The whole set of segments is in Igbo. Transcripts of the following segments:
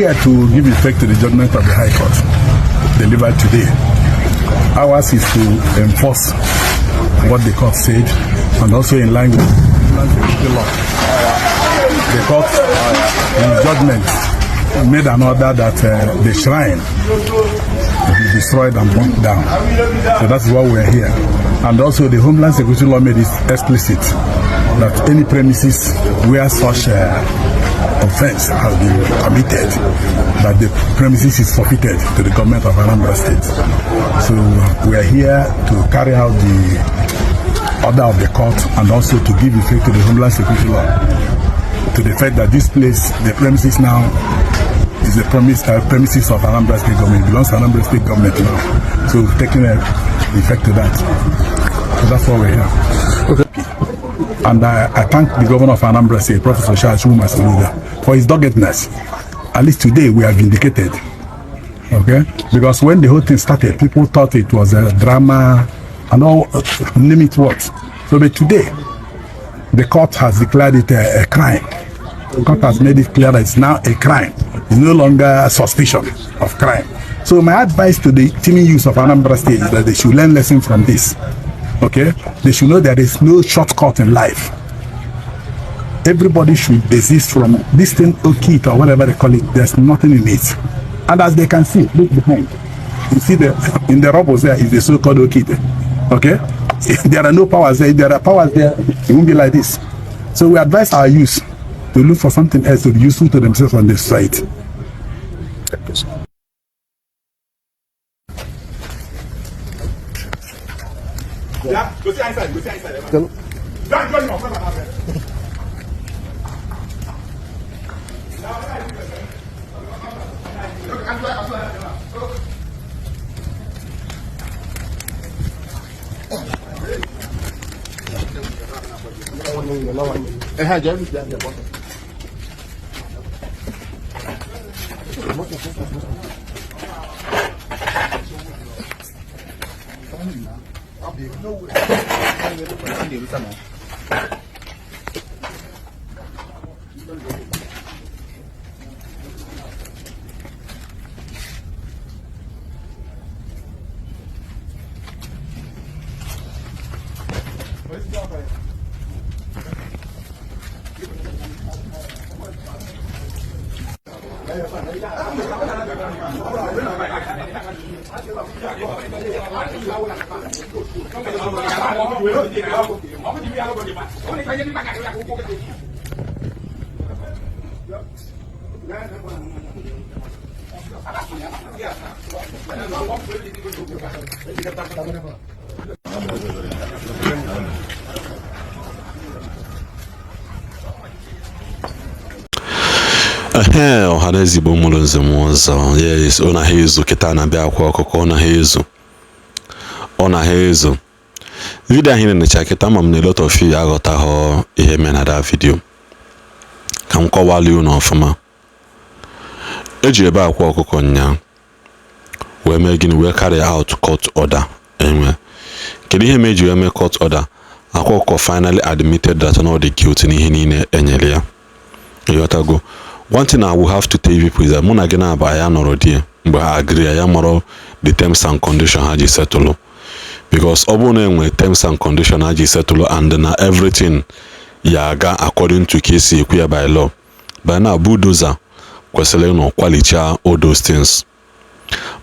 here to give effect to the judgment of the High Court delivered today. Ours is to enforce what the court said and also in line with the law. The court, in judgment, made an order that the shrine be destroyed and burnt down. So that's why we're here. And also the Homeland Security Law made it explicit that any premises where such offense has been committed, that the premises is forfeited to the government of Anambra State. So we are here to carry out the order of the court and also to give effect to the Homeland Security Law, to the fact that this place, the premises now, is the premises of Anambra State government. It belongs to Anambra State government now. So we've taken effect to that. So that's why we're here. Okay. And I thank the governor of Anambra State, Professor Charles Chukwuma Soludo, for his doggedness. At least today we are vindicated. Okay? Because when the whole thing started, people thought it was a drama and all, name it what. So, but today, the court has declared it a crime. The court has made it clear that it's now a crime. It's no longer a suspicion of crime. So my advice to the teeming youth of Anambra State is that they should learn lesson from this. Okay? They should know there is no shortcut in life. Everybody should desist from this thing, Okeite or whatever they call it. There's nothing in it. And as they can see, look behind. You see the in the rubbles there is the so-called Okeite. Okay? If there are no powers there, if there are powers there, it won't be like this. So we advise our youth to look for something else to be useful to themselves on the society. Ehe, ọhaneze Igbo mụrụ nze m ọzọ. Yes, ọ naghị ezu kịta na-abịa akwa ọkụkọ, ọ naghị ezu, ọ naghị ezu. Video ahụ na-enecha kịta, ama m na a lot of you aghọtaghọ ihe mere na that video. Ka m kọwalụ unu ọfụma. Eji ebe akwa ọkụkọ nya wee mee gịnị? Wee carry out court order. Enwe kedu ihe mere eji wee mee court order? Akwa ọkụkọ finally admitted that na ọ dị guilty n'ihe niile enyere ya. Ịghọtago? One thing I will have to tell you people is that mụ na gị na-aba ya nọrọ die mgbe ha agree ya mara the terms and condition ha ji settle, because ọ bụrụ na enwere terms and condition ha ji settle and na everything ya aga according to ka esi ekwu ya by law, by now bulldozer kwesịrị ịnọ kwalichaa all those things.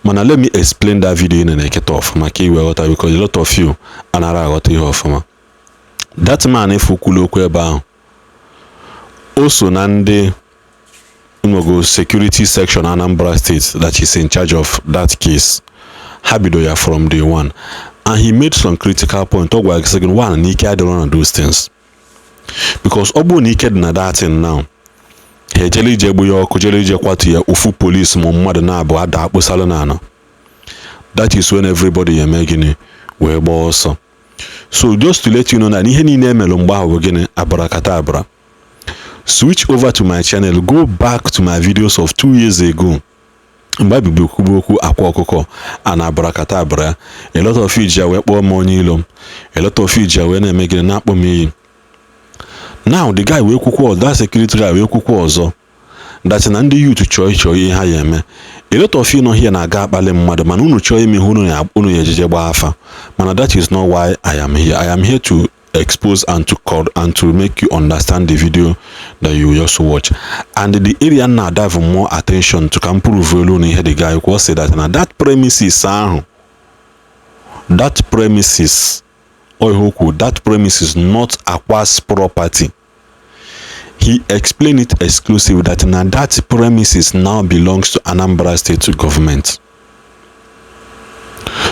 Mana let me explain that video ị na-eketa ọfụma ka ị wee ghọta, because a lot of you anara aghọta ihe ọfụma. That man efukwulu okwu ebe ahụ, o so na ndị nwego security section Anambra State that is in charge of that case. Ha bido ya from day one, and he made some critical point. Ọ gwara gị sị gị, one, na ike adịrọ na those things, because ọ bụrụ na ike dị na that thing now, ha ejele ije gbu ya ọkụ, jere ije kwatu ya, ofu police ma mmadụ na-abụ ada akpụsalụ n'ala. That is when everybody eme gịnị? Wee gbaa ọsọ. So just to let you know na ihe niile emelụ mgbe ahụ bụ gịnị? Abarakata abara. Switch over to my channel, go back to my videos of 2 years ago, mgbe abibi kwubu okwu akwa ọkụkọ a na abarakata abara. A lot of you ji ya wee kpọọ m onye ilo m, a lot of you ji ya wee na-eme gịnị? Na-akpọ m iyi. Now the guy wee kwukwa, that security guy wee kwukwa ọzọ. That na ndị youth chọọ ịchọ ihe ha ya eme. A lot of you nọ here na-aga akpali mmadụ, mana unu chọọ ime ihe unu ya ejeje gbaa afa. Mana that is not why I am here. I am here to expose and to call and to make you understand the video that you just watch, and the area na dive more attention to can prove elu na ihe the guy kwuo say that na that premises ahụ, that premises ọ ihe okwu, that premises not Akwa's property. He explained it exclusive that na that premises now belongs to Anambra State government.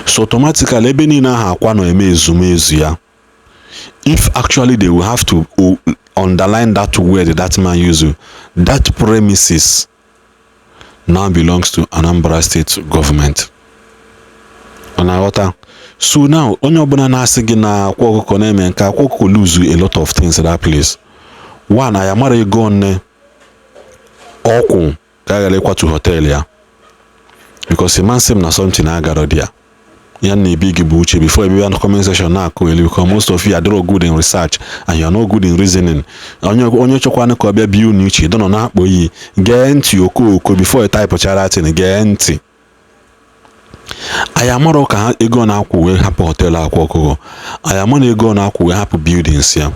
So automatically, ebe niile ahụ Akwa nọ eme ezumezu ya, if actually they will have to underline that word that man used, that premises now belongs to Anambra State government. Ọ na-aghọta? So now, onye ọbụla na-asị gị na Akwa Ọkụkọ na-eme nke, Akwa Ọkụkọ lose a lot of things in that place. One, ya mara ego one ọkwụ ka a ghara ịkwatu hotel ya, because man sị m na something agara dị ya. Ya na-ebi gị bụ uche before ebe na comment section na-akụ elu, because most of you are good in research and you are not good in reasoning. Onye onye chọkwanụ ka ọ bịa bie unu uche dọnọ na-akpọ iyi. Gee ntị okooko before ị typechara tin. Gee ntị. Anyị amarọ ka ha ego na-akwụ wee hapụ hotel Akwa Ọkụkọ. Anyị ama na ego na-akwụ wee hapụ buildings ya.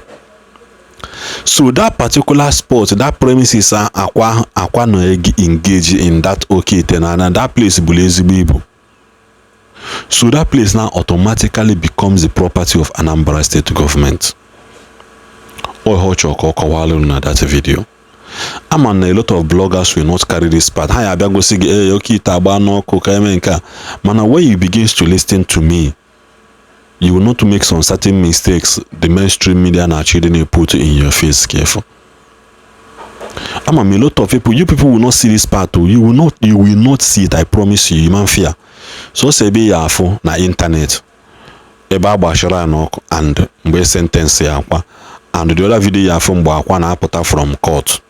So that particular spot, that premises Akwa nọ engage in that oke ite na that place bụrụ ezigbo ibu. So that place now automatically becomes the property of Anambra State government. Ọ ihe ọ chọrọ ka ọ kọwalụ na that video. Ama na a lot of bloggers will not carry this part. Ha ya abịa gosi gị, ee, oke ite agba n'ọkụ ka eme nke a. Mana when you begin to listen to me, you will not make some certain mistakes the mainstream media na-achọ ịdị na-put in your face. Careful. Ama m a lot of people, you people will not see this part o. You will not see it, I promise you. Human fear so ose ebe ya afụ na internet ebe a gbachara ya n'ọkụ and mgbe sentence ya Akwa, and the other video ya afụ mgbe Akwa na-apụta from court,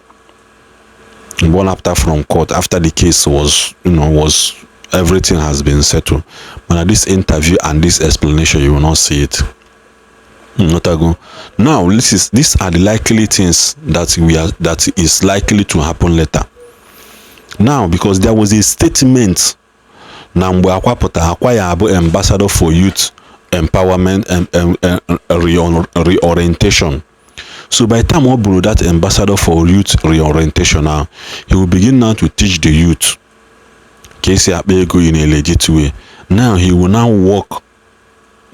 mgbe ọ na-apụta from court after the case was you know was everything has been settled. Mana this interview and this explanation, you will not see it. Notago. Now this is these are the likely things that we are that is likely to happen later now, because there was a statement na mgbe Akwa pụtara, Akwa ya abụ ambassador for youth empowerment and reorientation. So by the time ọ bụrụ that ambassador for youth reorientation now, he will begin now to teach the youth ka esi akpa ego in a legit way. Now he will now work.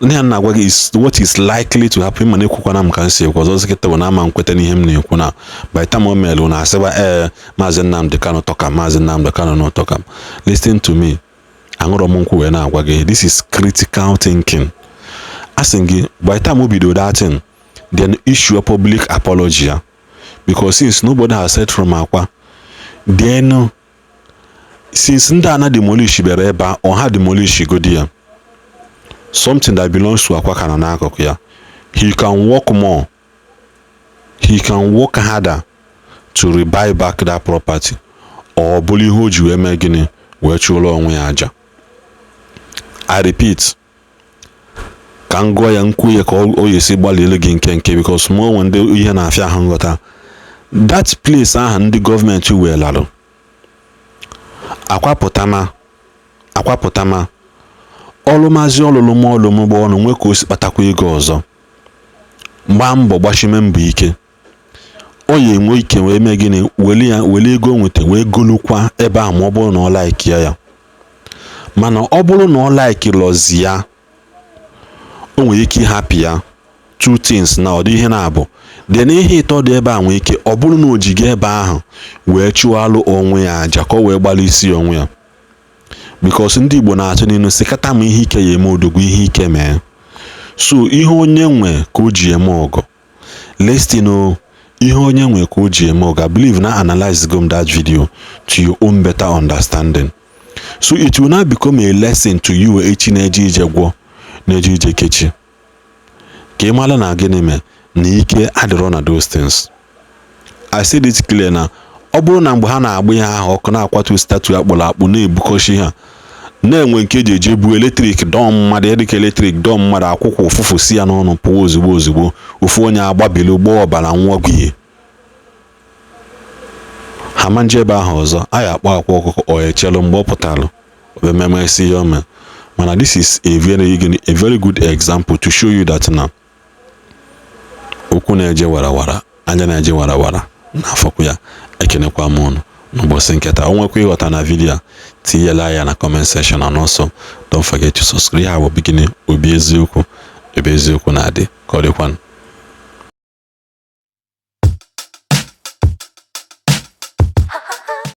Ndị a na-agwa gị is what is likely to happen. Mana ekwukwana m ka m si ekwu ọzọ kịta bụ na ama nkweta n'ihe m na-ekwu na by the time o mere na asịba, ee, Maazị Nnamdi Kanu talk, Maazị Nnamdi Kanu no talk. Listen to me. Aṅụrọ m nkwụ wee na-agwa gị, this is critical thinking. A sị gị, by the time o bido that thing, then issue a public apology ya, because since nobody has said from Akwa, then since ndị ana demolish bịara ebe a, ọha demolish godi ya, something that belongs to Akwa ka nọ n'akụkụ ya. He can work more, he can work harder to rebuy back that property. Ọ bụrụ ihe o ji wee mee gịnị, wee chụọrọ onwe ya aja. I repeat, ka m gụọ ya nkwu ya ka ọ esi gbalịelu gị nke nke, because mụ onwe ndị ihe na-afịa ahụ nghọta. That place ahụ ndị gọọmenti welarụ, akwapụtama akwapụtama ọlụmazi ọlụlụ ma ọlụmgba ọnụ nwee ka o si kpatakwa ego ọzọ, gbaa mbọ, gbachime mbọ ike, ọ ya enwe ike wee mee gịnị, weli ya, weli ego nweta wee golukwa ebe ahụ, ma ọ bụrụ na ọ like ya. Mana ọ bụrụ na ọ like lọzi ya, o nwere ike ịhapụ ya. Two things na ọ dị ihe na-abụ dị na ihe ịtọ dị ebe a. Nwee ike ọ bụrụ na o ji ebe ahụ wee chụalụ onwe ya aja ka ọ wee gbalị isi onwe ya, because ndị Igbo na-atụ n'ilu sị kata ma ihe ike ya eme odogwu, ihe ike mee. So ihe onye nwe ka o ji eme ọgọ. Listen o, ihe onye nwe ka o ji eme ọgọ. I believe na analyze go that video to your own better understanding, so it will now become a lesson to you echi na-eje ije gwọ na-eje ije kechi, ka ị mara na gịnị mee na ike adịrọ na those things. I said it clear na ọ bụrụ na mgbe ha na-agba ihe ahụ ọkụ, na-akwatu statue akpụrụ akpụ, na-ebukọchi ha, na-enwe nke eji eje buo electric dọọ mmadụ ya, dịka electric dọọ mmadụ, akwụkwọ ụfụfụ si ya n'ọnụ pụọ ozugbo ozugbo, ofu onye agbabili gbaa ọbara nwụọ gị. Ha ma nje ebe ahụ ọzọ a ya akpọ Akwa Ọkụkọ ọ echelu mgbe ọ pụtalụ ememesi ihe ome. Mana this is a very good example to show you that na okwu na-eje warawara, anya na-eje warawara n'afọkwu ya. Ekenekwa m ụnụ n'ụbọchị nketa. O nwekwa ịghọta na video a, tinyela ya na comment section, and also don't forget to subscribe. Ya bụ beginning obi eziokwu, ebe eziokwu na-adị. Ka ọ dịkwanụ.